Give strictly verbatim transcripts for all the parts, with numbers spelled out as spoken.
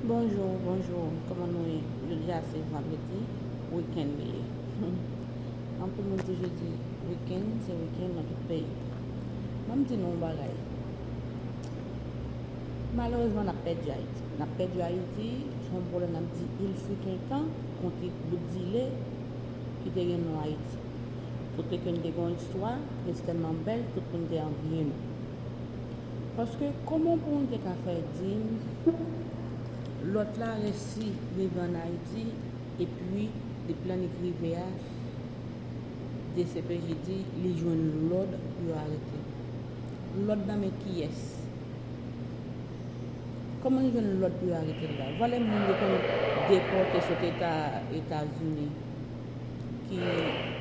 Bonjou, bonjou. Kòman nou ye? Jodi a se vandredi, wikenn li ye. Anpil moun toujou di wikenn, se wikenn nan tout peyi. Ban m di nou yon bagay. Malerezman, n ap pèdi Ayiti. N ap pèdi Ayiti, se yon pwoblèm n ap di il fut un temps, yon ti bout zile ki te gen non Ayiti. Kote ke n te gen yon istwa, men se tèlman bèl, tout moun te anviye nou. Paske kòman pou moun te ka fè di m, lòt la resi rive ann Ayiti, epi depi lè li rive a, D C P J di li jwenn lòd pou yo arete l. Lòd nan men kiyès? Kòman li jwenn lòd pou yo arete l la? Valè moun yo konn depòte sot Eta, Etazini ki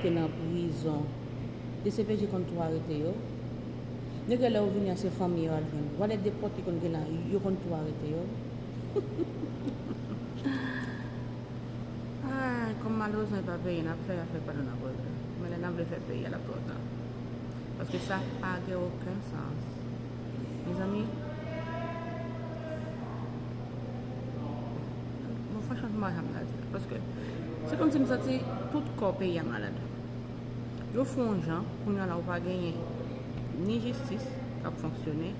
te nan prizon. D C P J konn tou arete yo. Nèg yo lè yo vini an se fanmi yo al jwenn. Valè depòte konn gen la, yo konn tou arete yo. Ay, kòm malerezman e pa peyi n ap fè, afè pa nou n ap regle. Men lè n ap vle fè peyi a, l ap twò ta. Paske sa pa gen okenn sans. Mezanmi, bon, franchman, se pa sa m ta di la. Paske se kòmsi m santi tout kò peyi a malad. Yo fè yon jan, kounye a la, ou pa genyen ni jistis k ap fonksyone,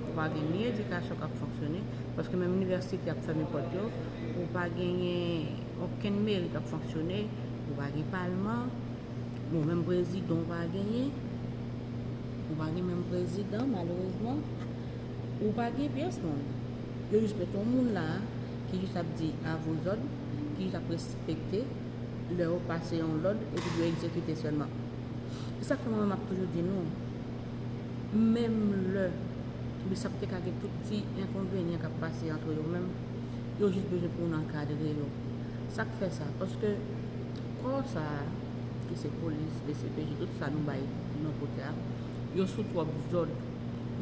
ou pa gen ni edikasyon k ap fonksyone, paske menm inivèsite ap fèmen pòt yo, ou pa genyen okenn meri k ap fonksyone, ou pa gen palman, bon, menm prezidan ou pa genyen, ou pa gen menm prezidan, malerezman, ou pa gen pyès moun. Yo jis mete yon moun la, ki jis ap di avozòd, ki jis ap respekte lè yo pase yon lòd, epi yo egzekite sèlman. Se sa k fè mwen menm m ap toujou di nou, menm lè Bisap te ka gen tout ti enkonvenyan k ap pase antre yo menm, yo jis bezwen pou nou ankadre yo. Sa k fè sa? Paske kò sa a, ki se polis, D C P J, tout sa nou bay non kote a, yo sou twòp zòd,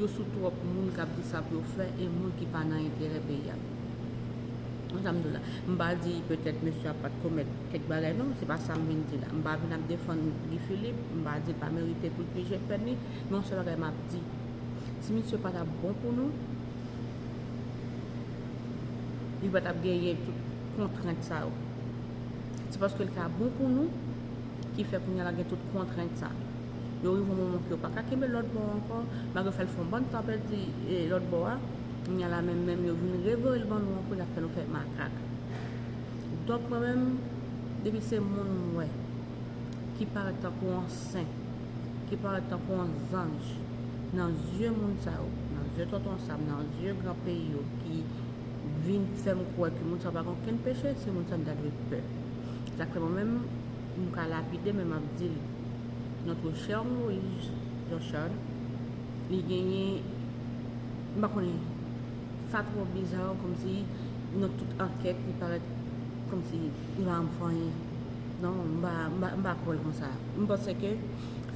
yo sou twòp moun k ap di sa pou yo fè e moun ki pa nan enterè peyi a. Konn sa m di w la. M pa di petèt mesye a pa t komèt kèk bagay, non, se pa sa m vin di la. M pa vin ap defann Guy Philippe, m pa di l pa merite pou l pije pèn li, men yon sèl bagay m ap di, si misye pa t ap bon pou nou, li pa t ap genyen tout kontrent sa yo. Se paske l ka bon pou nou ki fè kounye a la gen tout kontrent sa. Yo rive yon moman ke yo pa ka kenbe lòt bò ankò, malgre fè l fè yon bann tan pèdi, e, lòt bò a, kounye a la menm, menm yo vin revire l ban nou ankò, y ap fè nou fè makak. Donk mwen menm, depi se moun m wè ki parèt tankou yon sen, ki parèt tankou yon zanj nan zye moun sa yo, nan zye tonton Sam, nan zye gran peyi yo ki vin fè m kwè ke moun sa yo pa gen okenn peche, se moun sa yo m ta dwe pè. Sa k fè mwen menm, m ka lapide, men m ap di l, notre cher Moïse Jean Charles, li genyen, m pa konnen, sa twò biza, kòmsi nan tout ankèt, li parèt kòmsi li pa janm fè anyen. Non, m pa, m pa, m pa kwè l konsa. M panse ke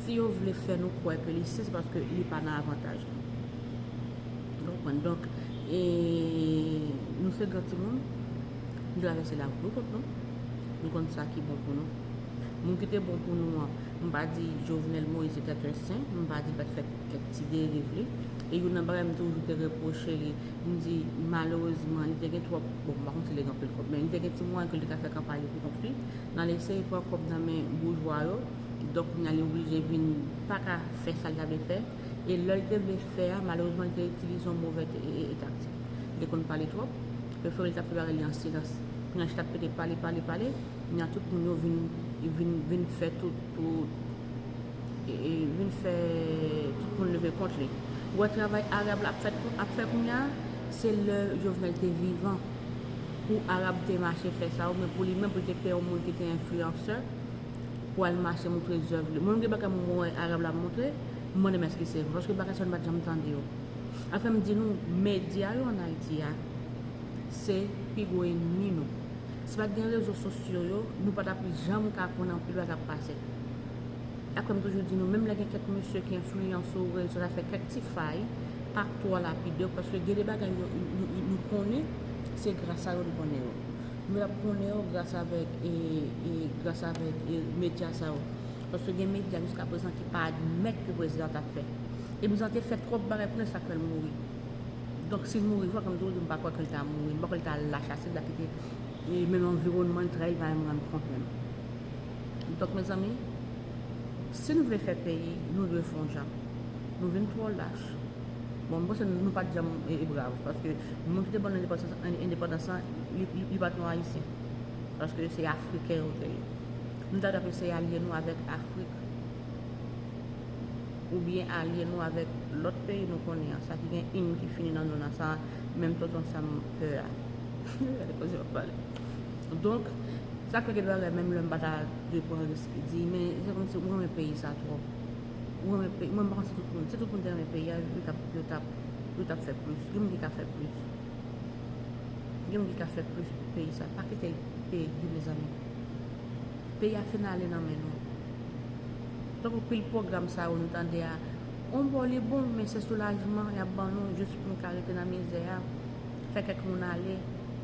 si yo vle fè nou kwè ke li sen, se paske li pa nan avantaj nou. Ou konprann? Donk, e, nou se gran timoun, nou travèse lakou nou kont nou. Nou konn sa ki bon pou nou. Moun ki te bon pou nou an, m pa di Jovenel Moïse était un saint, m pa di l pa t fè kèk ti deriv li. E youn nan bagay m toujou te repwoche li, m di, malerezman, li te gen twòp, bon, m pa konn si li gen anpil kòb, men li te gen ti mwayen ke li te ka fè kanpay li pou kont li. Nan l eseye pran kòb nan men boujwa yo, donk kounye a li oblije vin pa ka fè sa l ta vle fè. E lè l te vle fè a, malerezman, li te itilize yon movè te- e- e- taktik. Li te konn pale twòp, prefere l t ap fè bagay li an silans. Kounye a chita pete pale, pale, pale, kounye a tout moun yo vin, vin, vin fè tout, tout, e, e, vin fè tout moun leve kont li. Ou wè travay Arab la ap fè, ap fè kounye a, se lè Jovenel te vivan pou Arab te mache fè sa, oubyen pou li menm, pou li te pè yon moun ki te enfliyansè, pou al mache montre zèv li. Mwen, m gen bagay mwen wè Arab la montre, m mande m èske se vre, paske bagay sa yo nou pa t janm tande yo. Afè m di nou, medya yo ann Ayiti a, se pi gwo ènmi nou. Si pa t gen rezo sosyo yo, nou pa t ap janm ka konnen anpil bagay k ap pase. Sa k fè m toujou di nou, menm lè gen kèk mesye ki enfliyanse ou rezo, sa fè kèk ti fay, pa twò lapide yo, paske gen de bagay yo, nou, nou, nou konnen, se gras a yo nou konnen yo. Nou ap konnen yo gras avèk, e, e, gras avèk, e, medya sa yo. Paske gen medya jiska prezan ki pa admèt ke prezidan t ap fè. E prezidan te fè twòp bagay pou nou, sa k fè l mouri. Donk, si l mouri, fòk m toujou di m pa kwè ke l ta mouri, m pa kwè l ta lach ase, l ta kite, e, menm anviwònman l, trè, li pa menm rann kont menm. Donk, mezanmi, si nou vle fè peyi, nou dwe fè yon jan. Nou vin twò lach. Bon, m panse nou pa t janm, e, e, brav, paske moun ki te ban nou endepandans, endepandans lan, li, li, li pa t yon Ayisyen. Paske se Afriken yo te ye. Nou ta dwe ap eseye alye nou avèk Afrik. Oubyen alye nou avèk lòt peyi nou konnen an, sa ki gen im ki fini nan non l lan, sa menm tonton sa m pè a. Gade koze w ap pale. Donk, sa k fè gen de bagay, menm lè m pa ta dwe pran risk di, men se kòmsi ou renmen peyi sa twòp. Ou renmen peyi, mwen m panse tout moun, si tout moun te renmen peyi a, yo t ap, yo t ap, yo t ap fè plis. Gen moun ki ka fè plis. Gen moun ki ka fè plis pou peyi sa. Pa kite peyi, mezanmi. Peyi a fin ale nan men nou. Tankou pil pwogram sa yo nou tande a, on bò li bon, men se soulajman y ap ban nou jis pou n ka rete nan mizè a, fè kèk moun ale,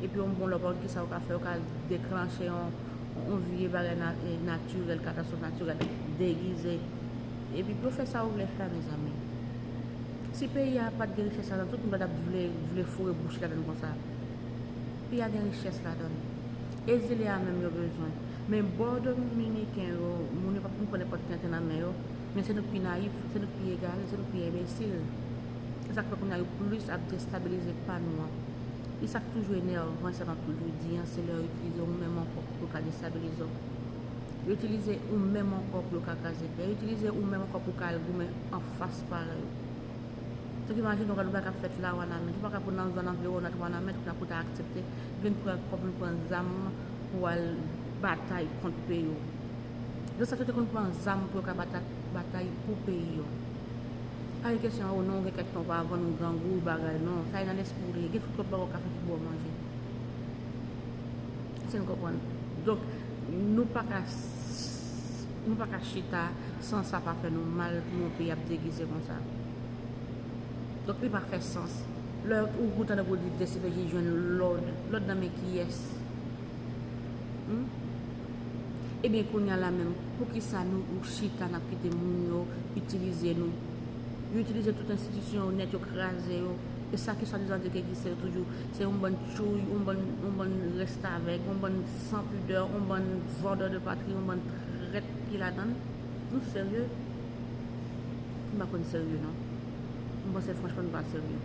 epi on bon lè w pa konn kisa w ka fè, w ka deklanche yon, yon vye bagay na-, e, natirèl, katastwòf natirèl, degize. Epi pou w fè sa w vle fè, mezanmi. Si peyi a pa t gen richès ladan l, tout moun pa t ap vle, vle foure bouch ladan l konsa. Peyi a gen richès ladan l. E zile a menm yo bezwen. Men bò dominiken yo, moun yo p ap konn pran nenpòt tenten nan men yo. Men se nou k pi nayif, se nou k pi egare, se nou k pi enbesil. Se sa k fè kounye a yo plis ap destabilize pa nou an. E sa k toujou enèvan, sa m ap toujou di an, se lè yo itilize ou menm ankò pou yo ka destabilize w. Yo itilize ou menm ankò pou yo ka kraze pè. Yo itilize ou menm ankò pou yo ka al goumen anfas parèy ou. Donk, imajine w gade yon bagay k ap fèt la, Wanament. Ou pa ka pou nan zòn anviwònant Wanament, kounye a pou w ta aksepte vin pran kòb, vin pran zam pou w al batay kont peyi w. Yo sa yo te konn pran zam pou yo ka bata-, batay pou peyi yo. Pa gen kesyon, o non, gen kèk tan oparavan nou grangou, bagay, non. Sa e nan lespri w li ye. Gen tout lòt bagay w ka fè ki pou w manje. Èske n konprann? Donk, nou pa ka, nou pa ka chita san sa pa fè nou mal pou yon peyi ap degize konsa. Donk, li pa fè sans. Lè ou, ou tande pou di D C P J jwenn lòd, lòd nan men kiyès? Hmm? Ebyen, kounye a la menm, poukisa nou, ou chita, n ap kite moun yo itilize nou? Yo itilize tout enstitisyon yo nèt, yo kraze yo. E sa ki swadizan di ke egziste yo toujou, se yon bann tchouy, yon bann, yon bann restavèk, yon bann san pidè, yon bann vòlè de patri, yon bann trèt ki ladan l. Nou serye? M pa konn serye non. M panse franchman nou pa serye.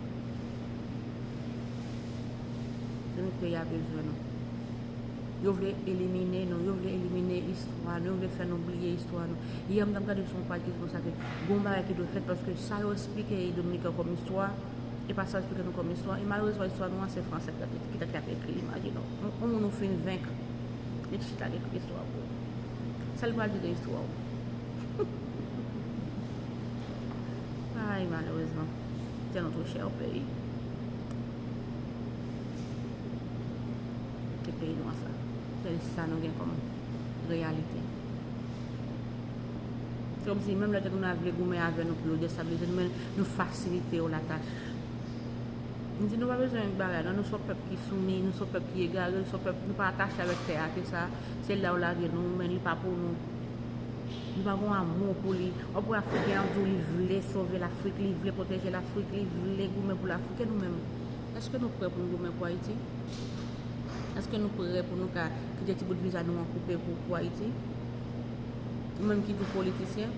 Se nou peyi a bezwen nou. Yo vle elimine nou, yo vle elimine istwa nou, yo vle fè nou bliye istwa nou. Yè m t ap gade sou yon paj ki di konsa ke gon bagay ki dwe fèt paske sa yo eksplike Dominiken kòm istwa, e pa sa yo eksplike nou kòm istwa. E malerezman, istwa nou an se franse ki t ap, ki t ap ekri l, imajine w. Yon, yon moun ou fin venk, li chita l ekri istwa pou ou. Sa l pral di de istwa w? Ay, malerezman, tè nou twò chè o peyi. Se peyi nou an sa. Se sa nou gen kòm reyalite. Se kòmsi menm lè tèt nou la vle goumen avè nou pou yo destabilize nou, men nou fasilite yo latach. Nou di nou pa bezwen bagay non, nou se yon pèp ki soumi, nou se yon pèp ki egare, nou se yon pèp, nou pa atache avèk tè a ke sa. Se la yo lage nou, men li pa pou nou. Nou pa gon amou pou li. W ap wè Afriken an di w li vle sove Lafrik, li vle pwoteje Lafrik, li vle goumen pou Lafrik. E nou menm, èske nou prè pou nou goumen pou Ayiti? Èske nou prè pou nou ka kite ti bout viza nou an koupe pou, pou Ayiti? Ou menm ki di w politisyen,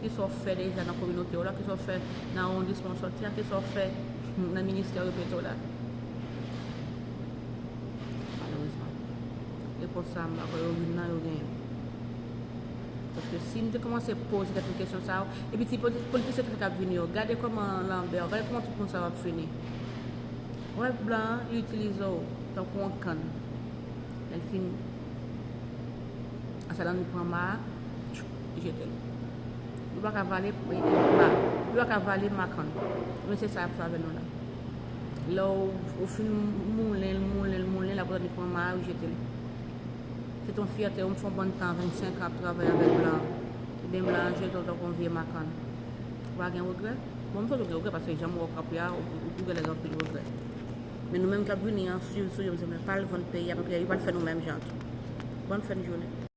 kisa w fè deja nan kominote w la, kisa w fè nan awondisman w sòti a, kisa w fè nan ministè yo mete w la? Malerezman, repons sa a, m pa kwè yo youn nan yo genyen. Paske si m te kòmanse poze tèt mwen kesyon sa yo, epi ti politi-, politisyen ki t ap vini yo, gade kòman Lanbè, gade kòman tout moun sa yo ap fini. Wè blan an, li itilize w tankou yon kann. Lè l fin, ansanm li pran ma a, tchou, li jete l. Yo pa ka vale, e, e, ma, yo pa ka vale ma kann. Men se sa y ap fè avè nou la. Lè w, ou fin moulen l, moulen l, moulen l, apre li pran ma a, yo jete l. Se t yon fyète, ou m fè yon bann tan, vennsenk an ap travay avèk blan. Ebyen, blan an jete w tankou yon vye ma kann. Ou pa gen regrè? Bon, m toujou gen regrè, paske jan m wè w kanpe a, ou, ou, ou genlè gen anpil regrè. Men nou menm k ap vini an, swiv sou yo, m se mwen pa al vann peyi a, paske yo pral fè nou menm jan tou. Bòn fen jounen.